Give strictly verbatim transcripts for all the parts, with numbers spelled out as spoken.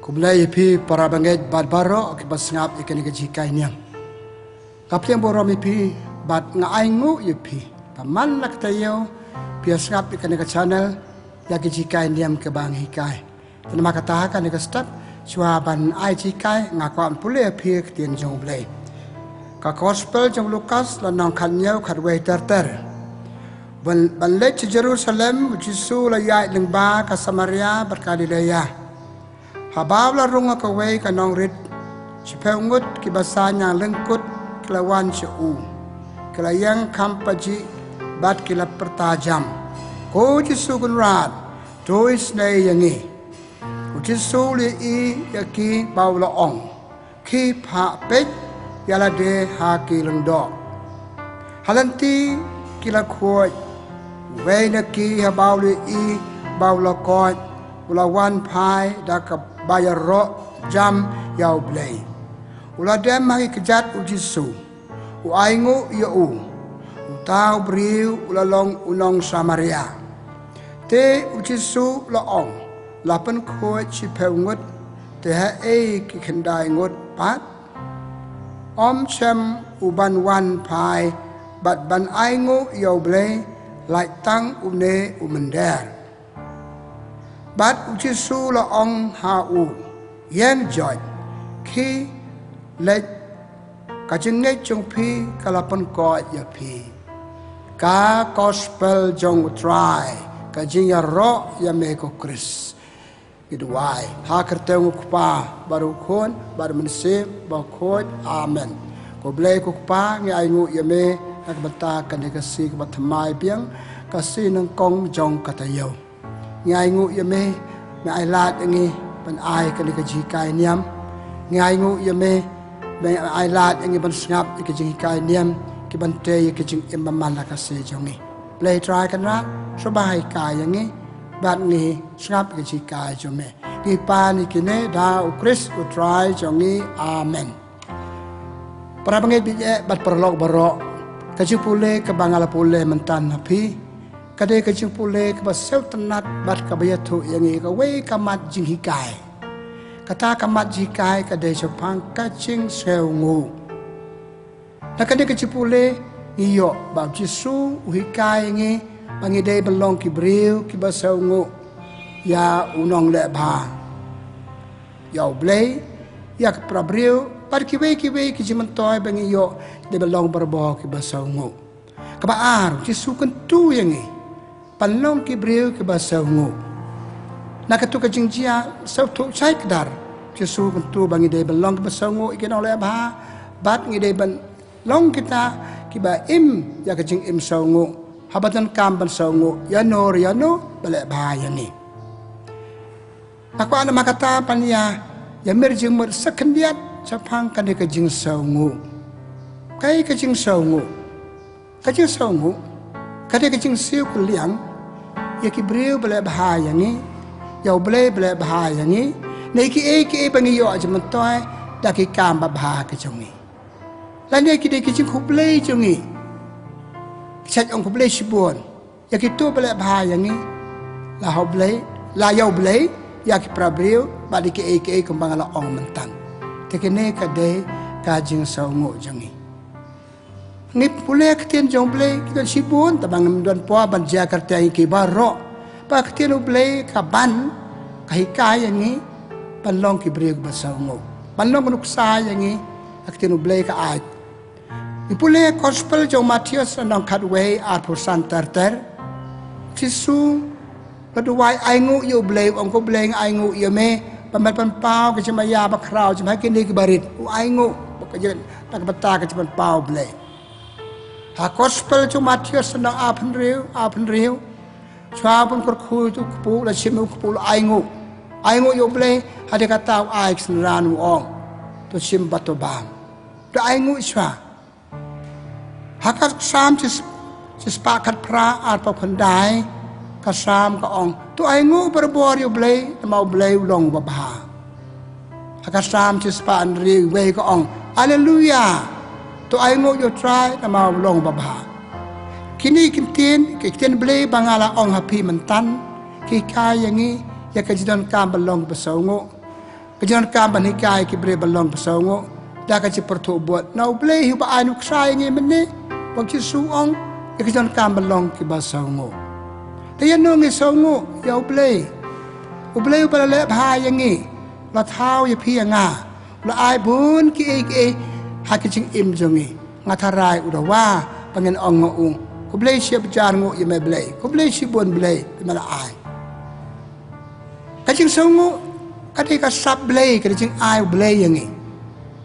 Khublei ïa phi para bangeit bad baroh kiba sngap ïa kane ka jinghikai niam. Nga pdiang burom ïa phi bad nga ainguh ïa phi ba man la ka taïew phi ïa sngap ïa kane ka channel ïa ka jinghikai niam kaba nga hikai. Te namar kata ha kane ka step shuwa ban ai jinghikai nga kwah ban pule ïa phi ka ktien jong U Blei. Ka gospel jong u Lukas lynnong khathynñiew khatwei ter ter. Ban, ban leit sha Jerusalem, U Jisu u la ïaid lyngba ka Samaria bad ka Galilea. Haba u la rung ha kawei ka nongrit, shiphew ngut kiba sah ñianglyngkut ki la wan sha u. Ki la ïeng kham pajih bad ki la pyrta jam, "Ko Jisu Kynrad, to isynei ïa ngi." U Jisu u la ïohi ïa ki bad u la ong, "Khie phah peit ïa lade ha ki lyngdoh." Ha lynti ki la khuid. Uwei na ki haba u la ïohi ba u la koit, u la wan phai da kaba ïaroh jam ïa U Blei. U la dem ha ki kjat U Jisu, u ainguh ïa u. Uta u briew u la long u nong Samaria. Te U Jisu u la ong, "La pynkhuid shiphew ngut, te haei ki khyndai ngut pat? Ym shym u ban wan phai bad ban ainguh ïa U Blei, lait tang une u mynder?" Bad U Jisu u la ong ha u, "Ïeng joit, khie leit, ka jingngeit jong phi ka la pynkoit ïa phi." Ka gospel jong U Trai. Ka jingïaroh ïa me ko Khrist. Ngi duwai ha ka kyrteng U Kpa bad U Khun bad U Mynsiem Bakhuid. Amen. Ko Blei ko Kpa, ngi ainguh ïa me na ka bynta kane ka sngi kaba thymmai biang, ka sngi nyngkong jong ka taïew. Ngi ainguh ïa me, me ai lad ïa ngi ban ai kane ka jinghikai niam. Ngi ainguh ïa me, me ai lad ïa ngi ban sngap ïa ka jinghikai niam, ki ban tei ïa ka jingim ba man la ka sngi jong ngi. Blei Trai Kynrad, sngewbha hikai ïa ngi bad ngi sngap ïa ka jinghikai jong me. Ngi pan ïa kine da U Khrist U Trai jong ngi. Amen. Para bangeit baieit bad paralok baroh, ka jingpule kaba nga la pule mynta ha phi ka dei ka jingpule kaba sngewtynnat bad kaba ïathuh ïa ngi kawei ka mat jinghikai. Kata ka mat jinghikai ka dei shaphang ka jingsngewnguh. Na kane ka jingpule ngi ïoh ba U Jisu u hikai ïa ngi ba ngi dei ban long ki briew kiba sngewnguh ïa u nongleh bha, ïa U Blei, ïa ki para briew bad kiwei kiwei ki jingmyntoi ba ngi ïoh dei ban long barabor kiba sngewnguh. Kaba ar, U Jisu u kyntu ïa ngi ban long ki briew kiba sngewnguh. Na katu ka jingjia sngewthuh shai kdar, U Jisu u kyntu ba ngi dei ban long kiba sngewnguh ïa ki nongleh bha bad ngi dei ban long kita kiba im ïa ka jingim sngewnguh haba donkam ban sngewnguh ïano re ïano ba leh bha ïa ngi. Nga kwah namar kata ban ïa, ïamir jingmut sa khyndiat shaphang kane ka jingsngewnguh. Kaei ka jingsngewnguh? Ka jingsngewnguh ka dei ka jingsiew kylliang ïa ki briew ba leh bha ïa ngi, ïa U Blei ba leh bha ïa ngi, ne kiei kiei ba ngi ïoh jingmyntoi da ki kam babha ki jong ngi. Lane ki dei ki jingkhublei jong ngi. Shait ong khublei shibun ïa kito ba leh bha ïa ngi, la ha U Blei, la ïa U Blei, ïa ki para briew bad ïa kiei kiei kumba nga la ong mynta. Te kane ka dei ka jingsngewnguh jong ngi. Ngi pule ka ktien jong U Blei ki don shibun, tangba ngim don por ban jia kyrteng ïa ki baroh. Ba ka ktien U Blei ka ban, ka hikai ïa ngi ban long ki briew kiba sngewnguh, ban long ka nuksa ïa ngi, ka ktien U Blei ka ai. Ngi pule gospel jong u Mathaios lynnong khatwei arphew san ter ter. Jisu u la duwai, ainguh ïa U Blei, u ong, "Ko Blei, nga ainguh ïa me ba men pynpaw ka jingmaïa bakhraw jong me ha kine kiba rit." U ainguh ba ka jing, na ka bynta ka jingpynpaw U Blei. Ha gospel jong u Mathaios lynnong arphew hynriew, arphew hynriew, shuwa ban kyrkhu ïa u kpu, u la shim ïa u kpu, u la ainguh. Ainguh ïa U Blei, hadien kata u ai ka synran, u ong, "To shim bad to bam." U la ainguh shuwa. Ha ka Salm shis-, shispah khatphra, arphew khyndai, ka Salm ka ong, "To ainguh barabor ïa U Blei, namar U Blei u long uba bha." Ha ka Salm shispah hynriew, wei ka ong, "Haleluya! To ainguh ïa U Trai, namar u long uba bha." Kine ki ktien, ki ktien Blei ba nga la ong ha phi mynta, ki hikai ïa ngi ïa ka jingdonkam ban long kiba sngewnguh. Ka jingdonkam ban hikai ki briew ban long ba sngewnguh da ka jingpyrthuh bud na U Blei hi uba ai nuksa ïa ngi mynne. Ba U Jisu u ong ïa ka jingdonkam ban long kiba sngewnguh. Te ïano ngi sngewnguh ïa U Blei? U Blei uba la leh bha ïa ngi, la thaw ïa phi ïa nga, la ai bun kiei kiei ha ka jingim jong ngi. Nga tharai u dawa ba ngin ong ha u, khublei shibun, jar nguh ïa me Blei, khublei shibun Blei ba me la ai. Ka jingsngewnguh ka dei ka sap Blei, ka dei jingai U Blei ïa ngi.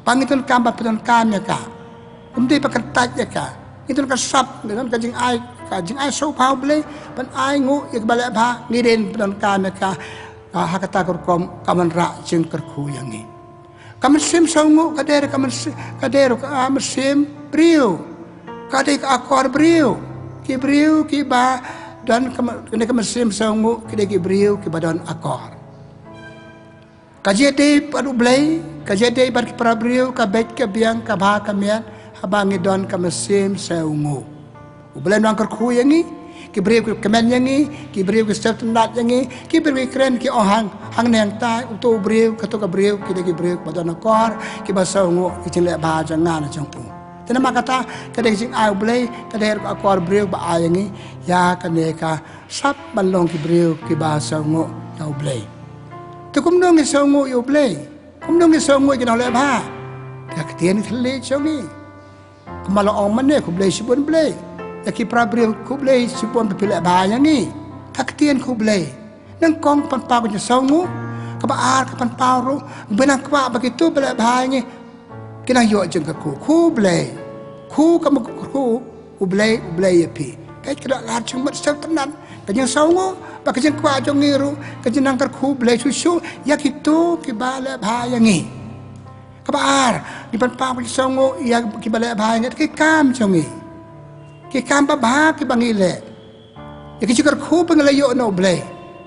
Ba ngi donkam ban pyndonkam ïa ka. Ym dei ba kyntait ïa ka. Ngi don ka sap, ngi don ka jingai, ka jingai sngewbha U Blei ban ai nguh ïa kiba leh bha, ngi dei ban pyndonkam ïa ka. Ka ha kata ka rukom ka wanrah jingkyrkhu ïa ngi. Ka mynsiem sngewnguh ka dei ka mynsiem, ka dei ka, ah, mynsiem briew. Ka dei ka akor briew. Ki briew kiba don ka, kane ka mynsiem sngewnguh ki dei ki briew kiba don akor. Ka jingïadei bad U Blei, ka jingïadei bad ki para briew ka beit ka biang, ka bha ka miat haba ngi don ka mynsiem sngewnguh. U Blei un nang kyrkhu ïa ngi. Ki briew ki kmen ïa ngi, ki briew ki sngewtynnat ïa ngi, ki briew ki kren ki ong hang, hangne hangtai, uto u briew, kato ka briew ki dei ki briew kiba don akor, kiba sngewnguh ïa ka jingleh bha jong nga ne jong u. Te namar kata ka dei ka jingai U Blei, ka dei ka akor briew ba ai ïa ngi ïa kane ka sap ban long ki briew kiba sngewnguh ïa U Blei. Te kumno ngi sngewnguh ïa U Blei? Kumno ngi sngewnguh ïa ki nongleh bha? Ka ktien thylliej jong ngi. Kumba la ong mynne, khublei shibun Blei. Ïa ki para briew khublei shibun ba phi leh bha ïa ngi. Ka ktien khublei. Nyngkong pynpaw ka jingsngewnguh. Kaba ar ka pynpaw ruh ba nang kwah ba kito ba leh bha ïa ngi ki nang ïoh jingkyrkhu. Khublei. Khu ka mut kyrkhu U Blei, U Blei ïa phi. Peit ka dohnud jingmut sngewtynnat, ka jingsngewnguh bad ka jingkwah jong ngi ruh ka jin nang kyrkhu Blei shuh shuh ïa kito kiba leh bha ïa ngi. Kaba ar, ngi pynpaw ka jingsngewnguh ïa kiba leh bha ïa ngi, ki kam jong ngi, ki kam babha kiba ngi leh. Ïa ka jingkyrkhu ba ngi la ïoh na U Blei,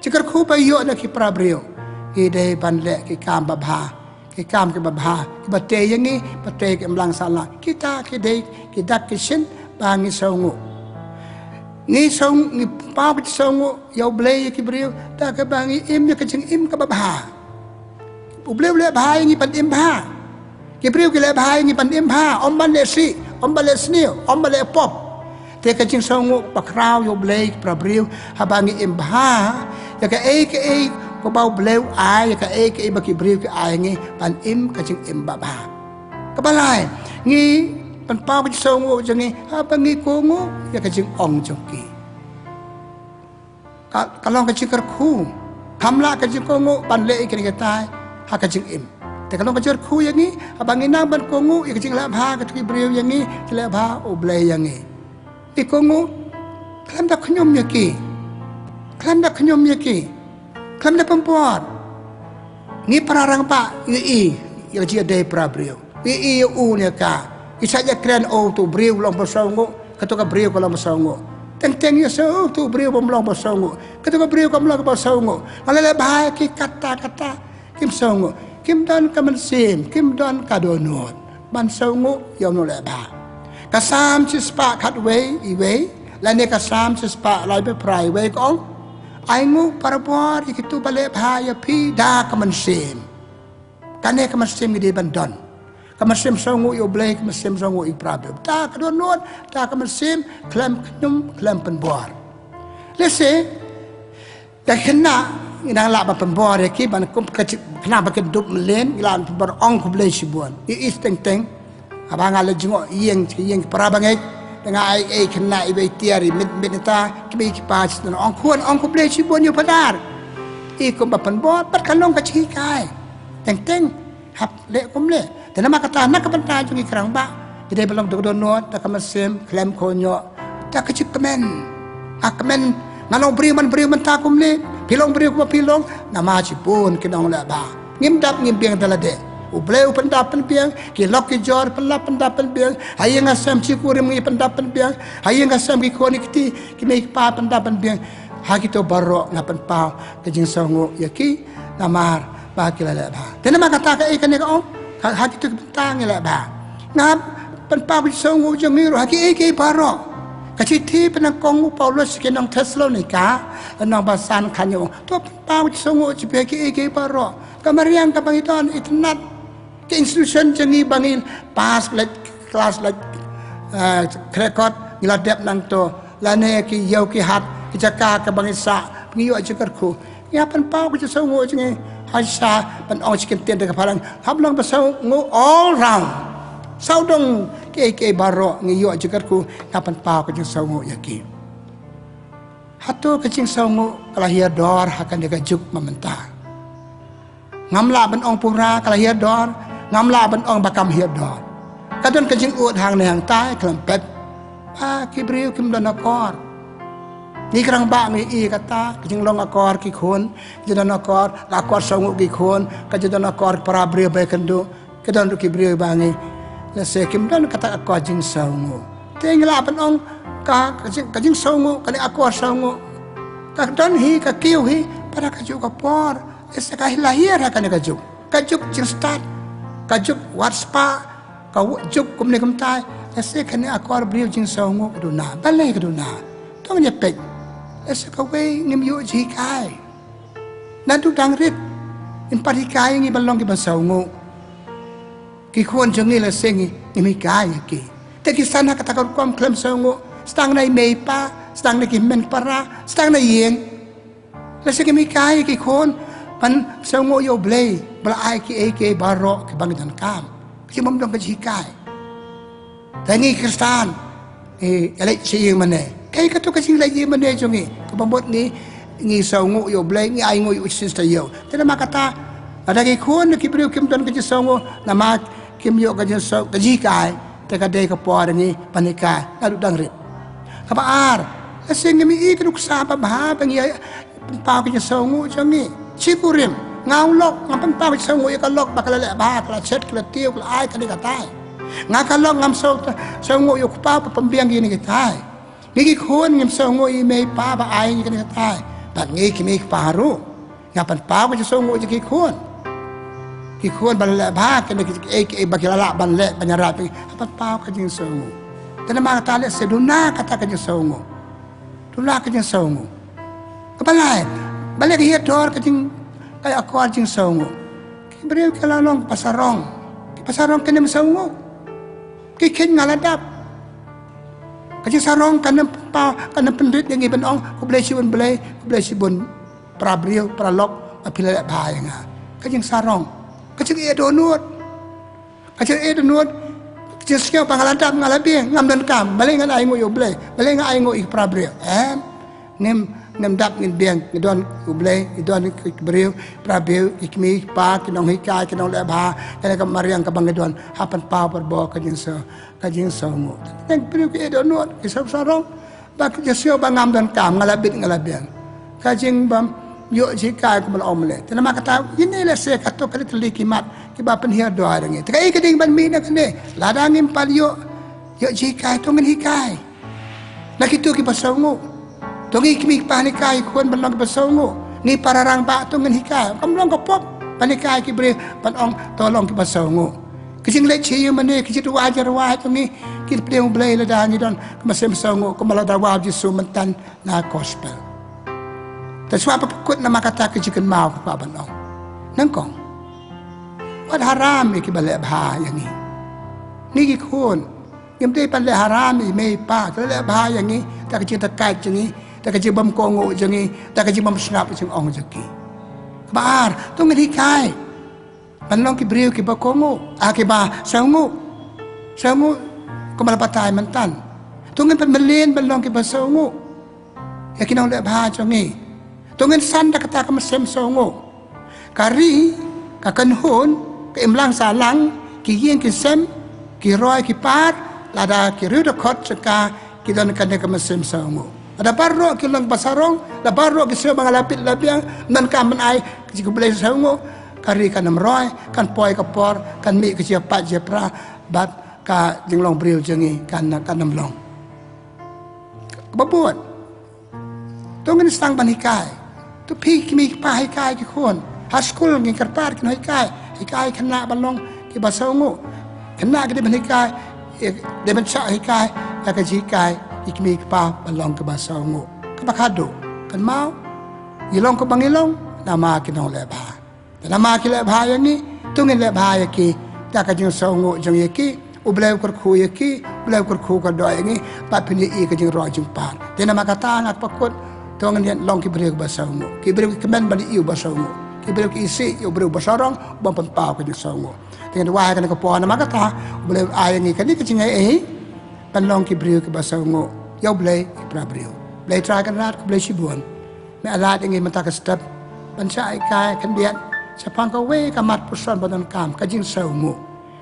jingkyrkhu ba ïoh na ki para briew, ngi dei ban leh ki kam babha, ki kam kiba bha, kiba tei ïa ngi, ba tei ka imlang sahlang. Kita ki dei ki dak ki shin ba ngi sngewnguh. Ngi sngew, ngi pynpaw ka jingsngewnguh ïa U Blei ïa ki briew da kaba ngi im ïa ka jingim kaba bha. U Blei u leh bha ïa ngi ban im bha. Ki briew ki leh bha ïa ngi ban im bha, ym ban leh sih, ym ban leh sniew, ym ban leh pop. Te ka jingsngewnguh ba khraw ïa U Blei ki para briew haba ngi im bha ïa kaei kaei kaba U Blei u ai, ïa kaei kaei ba ki briew ki ai ïa ngi ban im ka jingim babha. Kaba lai, ngi pynpaw ka jingsngewnguh jong ngi haba ngi kohnguh ïa ka jingong jong ki. Ka, ka long ka jingkyrkhu. Kham lah ka jingkohnguh ban leh ïa kine kitai ha ka jingim. Te ka long ka jingkyrkhu ïa ngi haba ngi nang ban kohnguh ïa ka jingleh bha kito ki briew ïa ngi, ki leh bha U Blei ïa ngi. Ngi kohnguh khlem da khñium ïa ki, khlem da khñium ïa ki, khlem da pynbor. Ngi para rangbah ngi i ïa ka jingïadei para briew, ngi i ïa u ne ka, ngi sa ïakren, o, uto u briew u long ba sngewnguh, kato ka briew ka long ba sngewnguh. Teng teng ïa sa, o, uto u briew bym long ba sngewnguh, kato ka briew kam long ba sngewnguh. Nga la leh bha ïa ki katta katta, kim sngewnguh, kim don ka mynsiem, kim don ka dohnud ban sngewnguh ïa u nongleh bha. Ka Salm shispah khatwei iwei lane ka Salm shispah laiphew phra iwei ka ong, ainguh barabor ïa kito ba leh bha ïa phi da ka mynsiem. Kane ka mynsiem ngi dei ban don. Ka mynsiem sngewnguh ïa U Blei, ka mynsiem sngewnguh ïa ki para briew. Da ka dohnud, da ka mynsiem, khlem khñium, khlem pynbor. Lehse ïa ki khynnah ngi dang lah ban pynbor ïa ki ban kum ka jing, khynnah ba kin dup mlien ngi lah ban pynbor, ong khublei shibun. Ïa i teng teng. Haba nga leit jngoh ïing, ïing ki para bangeit, te nga ai ei khynnah iwei tiar, i miet miet nata, ki mei ki pa shiteng, ong khun, ong khublei shibun ïa u Phadar. I kumba pynbor, bad ka long ka jinghikai. Teng teng hap leh kumne. Te namar kata na ka bynta jong ngi ki rangbah, ngi dei ban long da ka dohnud, da ka mynsiem khlem khñium, da ka jingkmen. Nga kmen, nga long briew man briew mynta kumne, phi long briew kumba phi long, namar shibun ki nongleh bha. Ngim dap ngim biang da lade. U Blei u pyndap pynbiang, ki lok ki jor pyndap pyndap pynbiang, ha ïing ha sem shi kurim ngi pyndap pynbiang, ha ïing ha sem ki khun ki kti, ki mei ki pa pyndap pynbiang. Ha kito baroh nga pynpaw ka jingsngewnguh ïa ki, namar ba ki la leh bha. Te namar kata kaei kane ka ong, ha, ha kito ki bynta ngi leh bha. Nga pynpaw ka jingsngewnguh jong ngi ruh ha kiei kiei baroh. Shithi ba nyngkong u Paulus sha ki nong Thessalonika, lynnong ba san, kane u ong, to pynpaw ka jingsngewnguh sha phi ha kiei kiei baroh. Ka mariang kaba ngi don, itynnad ki institution jong ngi ba ngi pass, leit klas, leit, eh, khreh kot, ngi la dep nangto, lane ki ïew ki hat, ki jaka kaba ngi sah, ngi ïoh jingkyrkhu. Ngi hap pynpaw ka jingsngewnguh jong ngi, ha shisha ban ong sha ki ktien ka Phareng, hap long ba sngewnguh all round. Sawdong kiei kiei baroh ngi ïoh jingkyrkhu, ngi hap pynpaw ka jingsngewnguh ïa ki. Hato ka jingsngewnguh ka la hiar dor ha kane ka juk mynta? Ngam lah ban ong pura ka la hiar dor, ngam lah ban ong ba kam hiar dor. Ka don ka jingud hangne hangtai khlem pep. Ba ki briew kim don akor. Ngi kyrpang ba ngi i kata, ka jinglong akor ki khun, ka jingdon akor, la akor sngewnguh ki khun, ka jingdon akor para briew ba ïakynduh, ka don ruh ki briew ba ngi, lehse kim don kata ka akor jingsngewnguh. Te ngi lah ban ong ka, ka jing, ka jingsngewnguh, kane akor sngewnguh ka don hi, ka kiew hi, pat ha kajuh ka por. Lehse ka la hiar ha kane ka juk, ka juk jingstad, ka juk wad spah, ka juk kumne kumtai. Lehse kane akor briew jingsngewnguh ka duna, balei ka duna? To ngin ïa peit. Lehse kawei ngim ïoh jinghikai. Naduh dang rit ngim pat hikai ngi ban long kiba sngewnguh. Ki khun jong ngi lehse ngi, ngim hikai ïa ki. Te ki san ha kata ka rukom khlem sngewnguh. Sdang na i mei i pa, sdang na ki hynmen para, sdang na ïing. Lehse ngim hikai ïa ki khun ban sngewnguh ïa U Blei ba la ai kiei kiei baroh kiba ngi donkam. Ka jingbym don ka jinghikai. Te ngi Khristan, eh, ïaleit sha ïingmane. Kaei kata ka jingleit ïingmane jong ngi? Kaba mut ngi, ngi sngewnguh ïa U Blei, ngi ainguh ïa U Jisu Khrist ïa u. Te namar kata, lada ki khun ki briew kim don ka jingsngewnguh, namar kim ïoh ka jingsngew, ka jinghikai, te ka dei ka por ngi ban hikai naduh dang rit. Kaba ar, lehse ngim i ka nuksa babha ba ngi ïa pynpaw ka jingsngewnguh jong ngi. Shi kurim, nga u lok, nga pynpaw ka jingsngewnguh ïa ka lok ba ka la leh bha, ka la shet, ka la tiew, ka la ai kane katai. Nga ka lok ngam sngew, sngewnguh ïa u kpa ba pynbiang ïa kine kitai. Ngi ki khun ngim sngewnguh ïa i mei i pa ba ai ïa kane katai. Bad ngi ki mei ki pa ruh, nga pynpaw ka jingsngewnguh jong ki khun. Ki khun ba la leh bha kane kiei kiei ba ki la lah ban leh ban ïarap ïa ngi, nga pynpaw ka jingsngewnguh. Te namar kata lehse duna kata ka jingsngewnguh. Duna ka jingsngewnguh. Kaba lai, balei ka hiar dor ka jing, ka akor jingsngewnguh? Ki briew ki la long kiba sarong. Kiba sarong kim sngewnguh. Ki kheiñ nga la dap. Ka jingsarong kan ym pa, kan ym pynrit ïa ngi ban ong, khublei shibun Blei, khublei shibun para briew, para lok, ba phi la leh bha ïa nga. Ka jingsarong. Ka jingeh dohnud. Ka jingeh dohnud, ka jingsngew ba nga la dap, nga la biang, ngam donkam, balei ngan ainguh ïa U Blei, balei nga ainguh ïa ki para briew. Em, ngim, ngim dap, ngin biang, ngi don U Blei, ngi don ki briew, para briew, ki kmie, ki kpa, ki nonghikai, ki nongleh bha, kane ka mariang kaba ngi don, hap pynpaw bor bor ka jingsngew, ka jingsngewnguh. Ki briew ki eh dohnud, ki sngew sarong, ba ki jingsngew ba ngam donkam, nga la bit, nga la biang. Ka jingbym ïoh jinghikai kumba la ong mynne. Te namar kata, ine lehse kato ka dei tylli ki mat kiba pynhiar dor ïa ngi. Te kaei ka dei ban mih na kane? Lada ngim pat ïoh, ïoh jinghikai, to ngin hikai. Na kito kiba sngewnguh. To ngi ki kmie ki kpa ngin hikai ki khun ban long kiba sngewnguh. Ngi para rangbah to ngin hikai. Kam long ka pop ban hikai ki briew ban ong to long kiba sngewnguh. Ka jingleit sha ïingmane, ka jingrwai jingrwai to ngi, ki pdiang U Blei lada ngi don ka mynsiem sngewnguh, kumba la dawa u Jisu mynta na gospel. Te shuwa ba pynkut namar kata ka jingkynmaw ka kwah ban ong. Nyngkong, wat haram ïa kiba leh bha ïa ngi. Ngi ki khun, ngim dei ban leh haram ïa i mei i pa, ki la leh bha ïa ngi da ka jingtakaid jong ngi, da ka jingbym kohnguh jong ngi, da ka jingbym sngap jingong jong ki. Kaba ar, to ngin hikai ban long ki briew kiba kohnguh, ah, kiba sngewnguh. Sngewnguh kumba la batai mynta. To ngin pynmlien ban long kiba sngewnguh ïa ki nongleh bha jong ngi. To ngin san da kata ka mynsiem sngewnguh. Ka ri, ka kynhun, ka imlang sahlang, ki ïing ki sem, ki roi ki par, lada ki riew dkhot jong ka ki don kane ka mynsiem sngewnguh. Lada baroh ki long ba sarong, lada baroh ki sngew ba nga la bit la biang, ym donkam ban ai ka jingkhublei sngewnguh, ka ri kan ym roi, kan poi ka por, kan mih ka jingïapait jingïapra bad ka jinglong briew jong ngi kan, kan ym long. Kaba bud, to ngin sdang ban hikai. To phi ki kmie ki kpa hikai ki khun. Ha skul ngin kyrpad kin hikai. Hikai khynnah ban long kiba sngewnguh. Khynnah ki dei ban hikai, eh, dei ban shah hikai ïa ka jinghikai ki kmie ki kpa ban long kiba sngewnguh. Kaba khadduh, kynmaw, ngi long kaba ngi long namar ki nongleh bha. Te namar ki leh bha ïa ngi, to ngin leh bha ïa ki. Da ka jingsngewnguh jong ïa ki, U Blei u kyrkhu ïa ki, U Blei u kyrkhu ka doh ïa ngi, bad phin ïohi ka jingroi jingpang. Te namar kata nga kyrpad, to ngin long ki briew kiba sngewnguh, ki briew ki kmen ban ïohi uba sngewnguh, ki briew ki isih ïa u briew uba sarong ban pynpaw ka jingsngewnguh. Te ngin duwai ha kane ka por namar kata, U Blei u ai ïa ngi kane ka jingaiei ban long ki briew kiba sngewnguh ïa U Blei, ki para briew. Blei Trai Kynrad, khublei shibun. Me la lad ïa ngi mynta ka step ban shah hikai khyndiat shaphang kawei ka mat puson ba donkam, ka jingsngewnguh.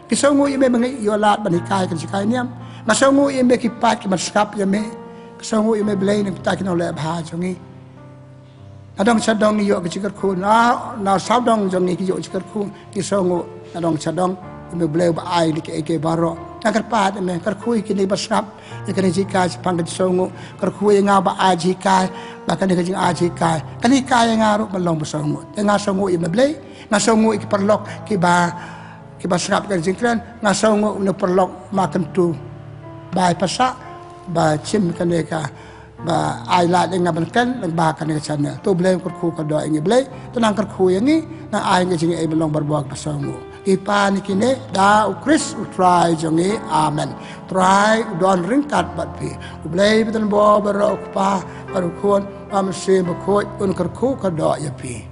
Ngi sngewnguh ïa me ba ngi ïoh lad ban hikai kane ka jinghikai niam. Nga sngewnguh ïa me ki paid ki ban sngap ïa me. Nga sngewnguh ïa me Blei na ka bynta ki nongleh bha jong ngi. Na dong sha dong ngi ïoh ka jingkyrkhu, na, na sawdong jong ngi ki ïoh jingkyrkhu. Ngi sngewnguh na dong sha dong ïa me Blei ba ai ïa kiei kiei baroh. Nga kyrpad ïa me, kyrkhu ïa kine ba sngap ïa kane ka jinghikai shaphang ka jingsngewnguh. Kyrkhu ïa nga ba ai jinghikai, ba kane ka jingai jinghikai kan hikai ïa nga ruh ban long ba sngewnguh. Te nga sngewnguh ïa me Blei, nga sngewnguh ïa ki paralok kiba, kiba sngap kane ka jingkren. Nga sngewnguh ïa une u paralok Ma Kyntu ba ai pasa, ba shim kane ka, ba ai lad ïa nga ban kren lyngba kane ka channel. To U Blei un kyrkhu ka doh ïa ngi Blei. To nang kyrkhu ïa ngi, nang ai ïa ngi ka jingaiei ban long barabor kiba sngewnguh. Ngi pan ïa kine da U Khrist U Trai jong ngi. Amen. Trai u don ryngkat bad phi. U Blei ba don bor baroh, U Kpa bad U Khun bad U Mynsiem Bakhuid un kyrkhu ka doh ïa phi.